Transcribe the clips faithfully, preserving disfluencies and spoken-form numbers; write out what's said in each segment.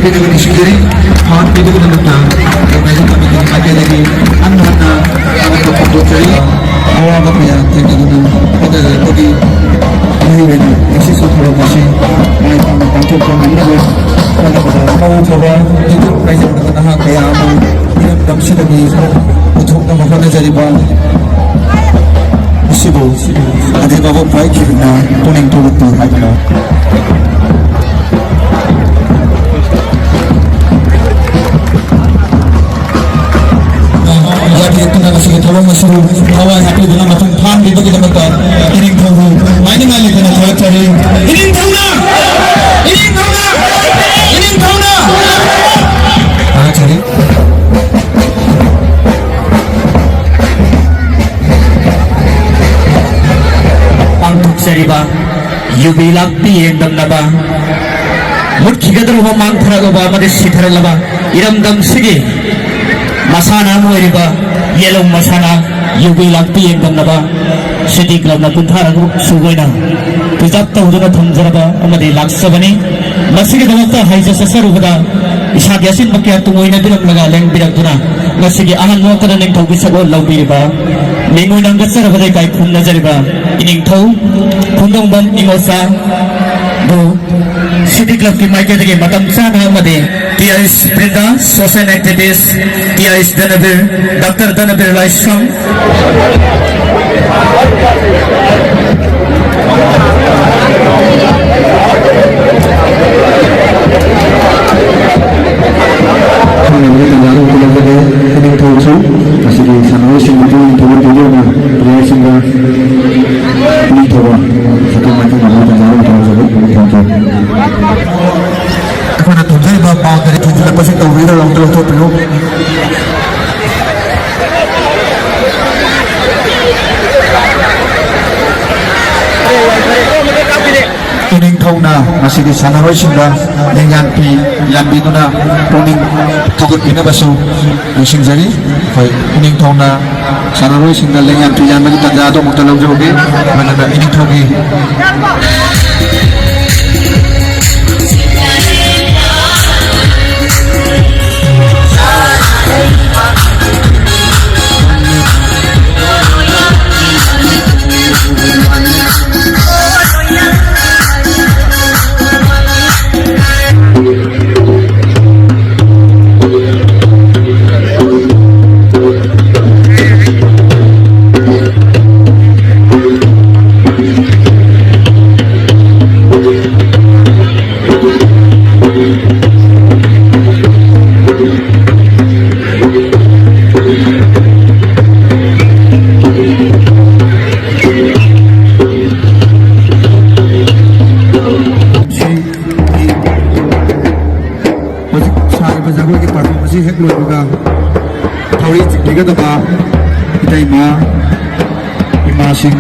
ꯄꯤꯅꯕ ꯅꯤꯡꯁꯤꯡꯖꯔꯤ꯫ ꯐꯥꯟ ꯄꯤꯗꯨꯅ ꯅꯠꯇ ꯑꯣꯔꯒꯅꯥꯏꯖꯤꯡ ꯀꯃꯤꯇꯤꯒꯤ ꯃꯥꯏꯀꯩꯗꯒꯤ ꯍꯟꯅ ꯍꯟꯅ ꯊꯥꯒꯠꯄ ꯐꯣꯡꯗꯣꯛꯆꯔꯤ꯫ ꯑꯋꯥꯕ ꯀꯌꯥ ꯊꯦꯡꯅꯗꯨꯅ ꯍꯣꯠꯅꯖꯔꯛꯄꯒꯤ ꯃꯍꯩ ꯑꯣꯏꯅ ꯉꯁꯤꯁꯨ ꯊꯧꯔꯝ ꯑꯁꯤ ꯃꯥꯏ ꯄꯥꯛꯅ ꯄꯥꯡꯊꯣꯛꯄ ꯉꯝꯅꯕ ꯍꯣꯠꯅꯕꯗ ꯃꯄꯨꯡ ꯐꯥꯕ ꯏꯊꯤꯜ ꯄꯤꯖꯔꯛꯄ ꯅꯍꯥ ꯀꯌꯥ ꯑꯃ ꯏꯔꯝꯗꯝꯁꯤꯗꯒꯤ ꯄꯨꯊꯣꯛꯅꯕ ꯍꯣꯠꯅꯖꯔꯤꯕ ꯑꯁꯤꯕꯨ ꯑꯗꯤꯕꯥꯕꯨ ꯄꯥꯏꯈꯤꯕꯅ ꯄꯨꯛꯅꯤꯡ ꯊꯧꯒꯠꯄꯤ ꯍꯥꯏꯕꯅ꯫ ꯌꯥꯝ ꯌꯦꯛꯇꯨꯅ ꯉꯁꯤꯒꯤ ꯊꯧꯔꯝ ꯑꯁꯤꯕꯨ ꯊꯋꯥꯏ ꯍꯥꯞꯄꯤꯗꯨꯅ ꯃꯄꯨꯡ ꯐꯥꯍꯟꯕꯤꯕꯒꯤꯗꯃꯛꯇ ꯏꯅꯤꯡꯊꯧꯕꯨ ꯉꯥꯏꯅꯤꯡꯉꯥꯏ ꯂꯩꯇꯅ ꯊꯥꯒꯠꯆꯔꯤ꯫ ꯏꯅꯤꯡꯊꯧꯅ! ꯏꯅꯤꯡꯊꯧꯅ! ꯏꯅꯤꯡꯊꯧꯅ! ꯊꯥꯒꯠꯆꯔꯤ꯫ ꯄꯥꯡꯊꯣꯛꯆꯔꯤꯕ ꯌꯨꯕꯤ ꯂꯥꯛꯄꯤ ꯌꯦꯡꯗꯝꯅꯕ, ꯃꯨꯠꯈꯤꯒꯗꯧꯔꯕ ꯃꯥꯡꯊꯔꯛꯂꯕ ꯑꯃꯗꯤ ꯁꯤꯊꯔꯛꯂꯕ ꯏꯔꯝꯗꯝꯁꯤꯒꯤ ꯃꯁꯥꯟꯅ ꯑꯃ ꯑꯣꯏꯔꯤꯕ ꯌꯦꯂꯣꯡ ꯃꯁꯥꯟꯅ ꯌꯨꯕꯤ ꯂꯥꯛꯄꯤ ꯌꯦꯡꯗꯝꯅꯕ ꯁꯤꯇꯤ ꯀ꯭ꯂꯕꯅ ꯀꯨꯟꯊ꯭ꯔꯥ ꯇꯔꯨꯛ ꯁꯨꯕ ꯑꯣꯏꯅ ꯄ꯭ꯔꯤꯖꯥꯕ ꯇꯧꯗꯨꯅ ꯊꯝꯖꯔꯕ ꯑꯃꯗꯤ ꯂꯥꯛꯆꯕꯅꯤ꯫ ꯃꯁꯤꯒꯤꯗꯃꯛꯇ ꯍꯩꯖ ꯆꯠꯆꯔꯨꯕꯗ ꯏꯁꯥꯒꯤ ꯑꯆꯤꯟꯕ ꯀꯌꯥ ꯇꯨꯡꯑꯣꯏꯅꯕꯤꯔꯝꯂꯒ ꯂꯦꯡꯕꯤꯔꯛꯇꯨꯅ ꯉꯁꯤꯒꯤ ꯑꯍꯥꯟꯕ ꯃꯛꯇꯗ ꯅꯤꯡꯊꯧꯒꯤ ꯁꯛꯑꯣꯜ ꯂꯧꯕꯤꯔꯤꯕ ꯃꯤꯡ ꯑꯣꯏꯅ ꯍꯪꯒꯠꯆꯔꯕꯗ ꯏꯀꯥꯏ ꯈꯨꯝꯅꯖꯔꯤꯕ ꯏꯅꯤꯡꯊꯧ ꯈꯨꯟꯗꯣꯡꯕꯝ ꯏꯉꯣꯆꯥꯕꯨ ꯁꯤꯇꯤ ꯀ꯭ꯂꯕꯀꯤ ꯃꯥꯏꯀꯩꯗꯒꯤ ꯃꯇꯝ ꯆꯥꯅ ꯑꯃꯗꯤ ꯇꯤ ꯑꯥꯏ ꯑꯦꯁ ꯕ꯭ꯔꯤꯟꯗꯥ, ꯁꯣꯁꯤꯌꯦꯜ ꯑꯦꯛꯇꯤꯚꯤꯁ ꯇꯤ ꯑꯥꯏ ꯑꯦꯁ ꯙꯅꯕꯤꯔ, ꯗꯥꯛꯇꯔ ꯙꯅꯕꯤꯔ ꯂꯥꯏꯁ꯭ꯔꯝ, ꯈꯪꯅꯕꯒꯤ ꯇꯥꯟꯖꯥ ꯑꯗꯨ ꯄꯤꯔꯛꯄꯗ ꯏꯅꯤꯡꯊꯧꯁꯨ ꯃꯁꯤꯒꯤ ꯁꯥꯟꯅꯔꯣꯏꯁꯤꯡꯒꯤ ꯄꯨꯛꯅꯤꯡ ꯊꯧꯒꯠꯄꯤꯗꯨꯅ ꯄ꯭ꯂꯦꯌꯔꯁꯤꯡꯒ ꯄꯨꯛꯅꯤꯡ ꯊꯧꯕ ꯁꯛꯇꯝ ꯃꯥꯏꯊꯣꯛꯅꯕꯒꯤ ꯇꯥꯟꯖꯥ ꯑꯗꯨ ꯄꯤꯔꯛꯆꯕ ꯏꯅꯤꯡꯊꯧꯁꯨ꯫ ꯑꯩꯈꯣꯏꯅ ꯊꯣꯟꯖꯔꯤꯕ ꯄꯥꯎ ꯀꯔꯤ ꯊꯣꯟꯖꯔꯛꯄꯁꯤꯡ ꯇꯧꯕꯤꯗ ꯂꯥꯎꯗ ꯂꯧꯊꯣꯛꯄꯤꯌꯨ꯫ ꯏꯅꯤꯡꯊꯧꯅ ꯉꯁꯤꯒꯤ ꯁꯥꯟꯅꯔꯣꯏꯁꯤꯡꯗ ꯂꯦꯡꯌꯥꯟ ꯄꯤ ꯌꯥꯟꯕꯤꯗꯨꯅ ꯄꯨꯛꯅꯤꯡ ꯊꯧꯒꯠꯄꯤꯅꯕꯁꯨ ꯅꯤꯡꯁꯤꯡꯖꯔꯤ꯫ ꯑꯩꯈꯣꯏ ꯏꯅꯤꯡꯊꯧꯅ ꯁꯥꯟꯅꯔꯣꯏꯁꯤꯡꯗ ꯂꯦꯡꯌꯥꯟ ꯄꯤ ꯌꯥꯟꯕꯒꯤ ꯇꯥꯟꯖꯥ ꯑꯗꯨ ꯑꯃꯨꯛꯇ ꯂꯧꯖꯍꯧꯒꯦ꯫ ꯃꯅꯨꯡꯗ ꯏꯅꯤꯡꯊꯧꯒꯤ ꯊꯧꯔꯤ ꯆꯤꯡꯕꯤꯒꯗꯕ ꯏꯇꯩꯃ, ꯏꯃꯥꯁꯤꯡ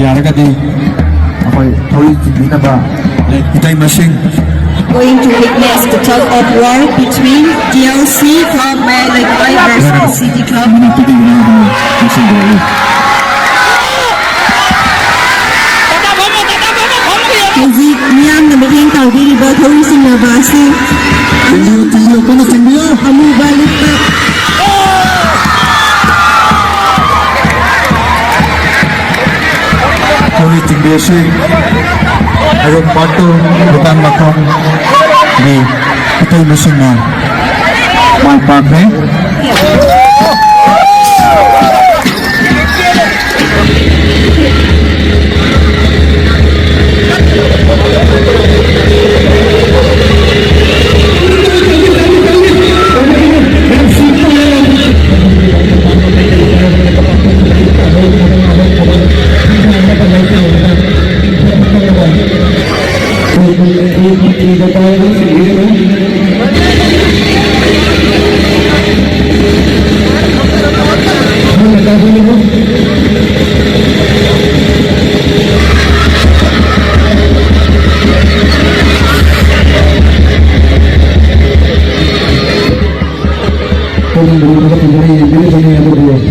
ꯌꯥꯔꯒꯗꯤ ꯑꯩꯈꯣꯏ ꯊꯧꯔꯤ ꯆꯤꯡꯕꯤꯅꯕ ꯏꯇꯩꯃꯁꯤꯡ꯫ Going to witness the tug of war between T L C Club Mayalleikoi versus City Club. ꯃꯅꯤꯄꯨꯔꯗ ꯏꯔꯥꯡ ꯂꯣꯏꯁꯤꯟꯕꯤꯔꯛꯏ꯫ ꯍꯧꯖꯤꯛ ꯃꯤꯌꯥꯝꯅ ꯃꯤꯠꯌꯦꯡ ꯇꯥꯕꯤꯔꯤꯕ ꯊꯧꯔꯤ ꯆꯤꯡꯅꯕ ꯑꯁꯤ ꯆꯤꯡꯕꯤꯌꯨ, ꯆꯤꯡꯕꯤꯌꯨ, ꯀꯟꯅ ꯆꯤꯡꯕꯤꯌꯨ꯫ ꯑꯃꯨꯕ ꯂꯤꯠꯄ꯫ ꯊꯧꯔꯤ ꯆꯤꯡꯕꯤ ꯑꯁꯤ ꯑꯌꯨꯛ ꯄꯥꯠꯇꯨ ꯂꯨꯇꯥꯟ ꯃꯈꯣꯡ ꯒꯤ ꯏꯇꯩꯃꯁꯤꯡꯅ ꯃꯥꯏ ꯄꯥꯛꯈ꯭ꯔꯦ꯫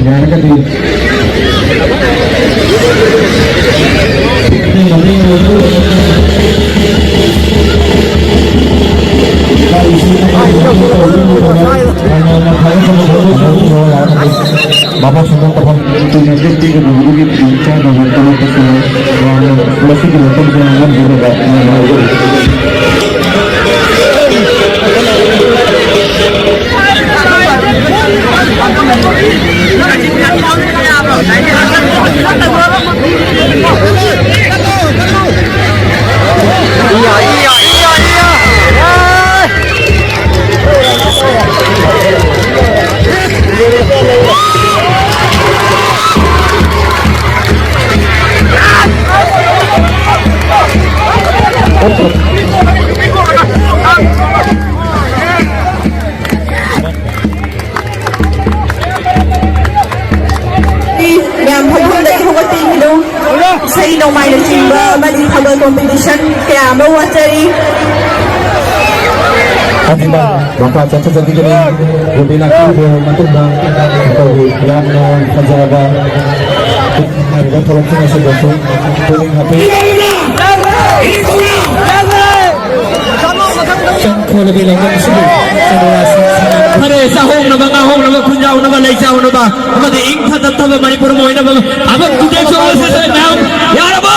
ꯌꯥꯔꯒꯗꯤ ꯃꯐꯝ ꯁꯦꯝꯗꯣꯛ ꯇꯧꯐꯝ ꯇꯨꯡ ꯌꯥꯟꯊꯠꯄꯤꯒꯗꯕꯗꯨꯒꯤ ꯈꯨꯗꯣꯡꯆꯥꯗꯕ ꯇꯧꯔꯛꯄꯁꯤꯅ ꯃꯁꯤꯒꯤ ꯃꯐꯝꯁꯦ ꯉꯝꯍꯟꯕꯤꯅꯕ ꯉꯝꯍꯧꯖꯔꯤ꯫ ꯅꯣꯡꯃꯥꯏꯅꯆꯤꯡꯕ ꯑꯃꯗꯤ ꯊꯥꯕꯜ ꯀꯣꯝꯄꯤꯇꯤꯁꯟ ꯀꯌꯥ ꯑꯃ ꯋꯥꯠꯆꯔꯤ꯫ ꯍꯧꯖꯤꯛꯃꯛ ꯃꯈꯥ ꯆꯠꯊꯖꯈꯤꯒꯅꯤ꯫ ꯔꯨꯕꯤꯅꯥ ꯈꯪꯈ꯭ꯔꯕ ꯃꯇꯨꯡꯗ ꯑꯩꯈꯣꯏꯒꯤ ꯌꯥꯝꯅ ꯐꯖꯔꯕ ꯍꯥꯏꯔꯤꯕ ꯊꯕꯛꯁꯤꯡ ꯑꯁꯤꯗꯁꯨ ꯄꯨꯛꯅꯤꯡ ꯍꯥꯞꯄꯤ꯫ ꯆꯪꯈꯣꯜꯂꯕꯤ ꯂꯩꯉꯝꯁꯤꯕꯨ ꯆꯟꯗ꯭ꯔꯥꯁꯤꯡ ꯁꯅꯥ ꯐꯔꯦ, ꯆꯥꯍꯧꯅꯕ, ꯉꯥꯍꯧꯅꯕ, ꯈꯨꯟꯖꯥꯎꯅꯕ, ꯂꯩꯆꯥꯎꯅꯕ ꯑꯃꯗꯤ ꯏꯪ ꯇꯞꯊꯕ ꯃꯅꯤꯄꯨꯔ ꯑꯃ ꯑꯣꯏꯅꯕ ꯊꯕꯛ ꯈꯨꯗꯤꯡ ꯆꯣꯡꯂꯁꯤ ꯃꯌꯥꯝ꯫ ꯌꯥꯔꯕꯣ?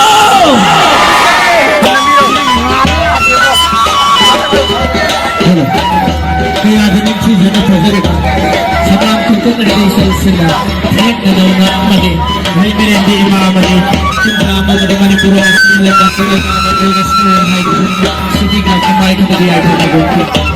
ꯀꯌꯥꯗ ꯅꯤꯡꯊꯤꯖꯅ ꯐꯖꯔꯤꯕ ꯁꯅꯥꯝ ꯈꯨꯡꯒꯪ ꯑꯅꯤꯁꯤꯅ ꯊꯦꯡꯅ ꯅꯧꯅ ꯑꯃꯗꯤ ꯃꯍꯩ ꯃꯤꯔꯦꯟꯒꯤ ꯏꯃꯥ ꯑꯃꯗꯤ ꯆꯤꯟꯖꯥ ꯑꯃꯗꯤ ꯃꯅꯤꯄꯨꯔ ꯑꯁꯤ ꯂꯩꯕꯥꯛꯀꯤ ꯂꯩꯃꯥ ꯑꯃ ꯑꯣꯏꯔꯁꯅꯨ ꯍꯥꯏꯗꯨꯅ ꯁꯤꯗꯤ ꯉꯥꯛꯇ ꯃꯥꯏ ꯈꯨꯝꯕꯗꯤ ꯌꯥꯏꯐꯅꯕ꯫